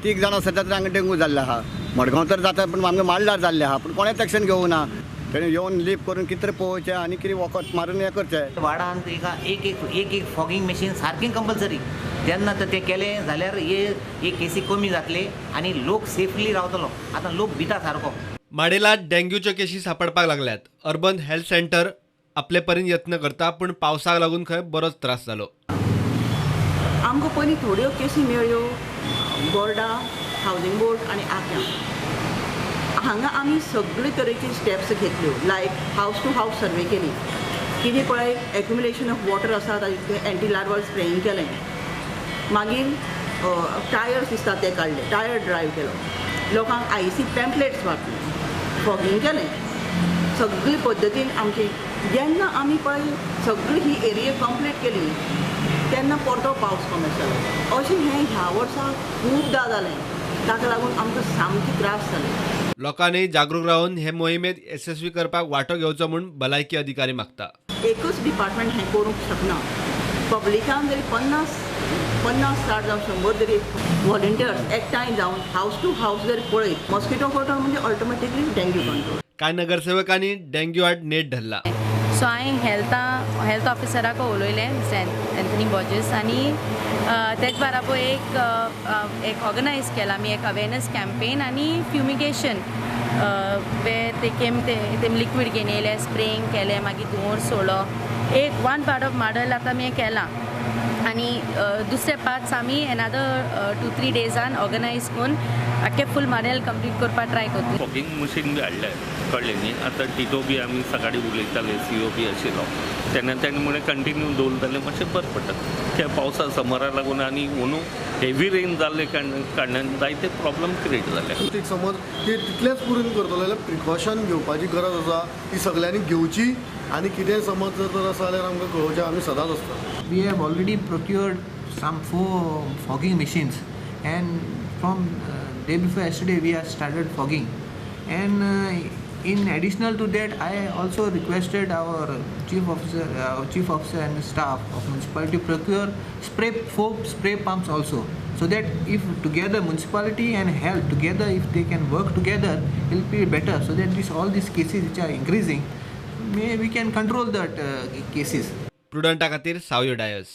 तीग जाणां सद्या तर हांगा डेंगू जाल्ले आहा. मडगांव तर जाता, पूण आमगे माडलार जाल्ले आहा, पूण कोणेच एक्शन घेवना. तेणी येवन लीप करून कितें तरी पळोवचें आनी कितें वखद मारून हें करचें. वार्डांत एका एक एक एक एक फॉगिंग मशीन सारकें कंपल्सरी. तेन्ना तर तें केलें जाल्यार हे हे केसी कमी जातले आनी लोक सेफली रावतलो. आतां लोक भिता सारको. माडेलात डेंग्यूच्यो केशी सापडपाक लागल्यात. अर्बन हेल्थ सेंटर आपले परीन यत्न करता, पूण पावसाक लागून खंय बरोच त्रास जालो. आमकां पयलीं थोड्यो केसी मेळ्ळ्यो बोर्डा, हावजींग बोर्ड आनी आक्यां. हांगा आमी सगळे तरेचे स्टेप्स घेतल्यो, लायक हावज टू हावज सर्वे केली. कितें पळय एक्युमुलेशन ऑफ वॉटर आसा ताजें एंटी लार्वल स्प्रेईंग केलें. मागीर टायर्स दिसता ते काडले, टायर ड्रायव केलो, लोकांक आयसी पॅम्पलेट्स वांटले, फॉगिंग केलें. सगळे पद्दतीन आमची जेन्ना आमी पळय सगळी ही एरिया कंप्लीट केली तेन्ना परतो पावस कमी जालो. अशें हें ह्या वर्सा खूबदां जालें, ताका लागून आमकां सामके त्रास जाले. लोकांनी जागरूक रावन हे मोहिमेत येसस्वी करपाक वांटो घेवचो म्हूण भलायकी अधिकारी मागता. एकूच डिपार्टमेंट हें करूंक शकना. पब्लिकान जरी 50 50 60 जावं 100 जरी व्हॉलंटियर्स एकठांय जावन हावज टू हावज जर पळयत, मॉस्किटो कंट्रोल म्हणजे ऑटोमॅटिकली डेंग्यू कंट्रोल. कांय नगरसेवकांनी डेंग्यू आड नेट धरला. सो हांवें हेल्थ ऑफिसराक उलयलें, मिस्टर एंथनी बॉर्जीस, आनी तेच बाराबर एक एक ऑर्गनायज केला आमी एक अवेरनस कॅम्पेन आनी फ्युमिगेशन वे ते केम ते लिक्वीड घेवन येयले, स्प्रेईंग केलें, मागीर धुंवर सोडलो. एक वन पार्ट ऑफ माडल आतां आमी हें केलां आनी दुसरे पार्ट्स आमी एनादर 2-3 डेजान ऑर्गनायज करून आख्खे फूल माडेल कंप्लीट करपाक ट्राय करतली. फॉगिंग मशीन बी हाडलें, कळ्ळें न्ही. आतां टिटो बी आमी सकाळीं उलयताले, सीओ बी आशिल्लो तेन्ना ताणें म्हणलें कंटिन्यू दवरलें जाल्यार मातशें बरें पडटा. त्या पावसा समरा लागून आनी अंदू हेवी रेन जाल्ले कारणान जायते प्रॉब्लम क्रिएट जाले. एक समज की तितलेंच पुरून करतलो जाल्यार प्रिकॉशन घेवपाची गरज आसा, ती सगल्यांनी घेवची आनी कितेंय समज जर आसा जाल्यार आमकां कळोवचें, आमी सदांच आसता. We have already procured some 4 fogging machines, and from day before yesterday we have started fogging. And in additional to that, I also requested our chief officer and staff of municipality procure 4 spray pumps also, so that if together municipality and health together, if they can work together, it will be better, so that all these cases which are increasing, may we can control that cases. प्रुडंटा खातीर सावयो डायस.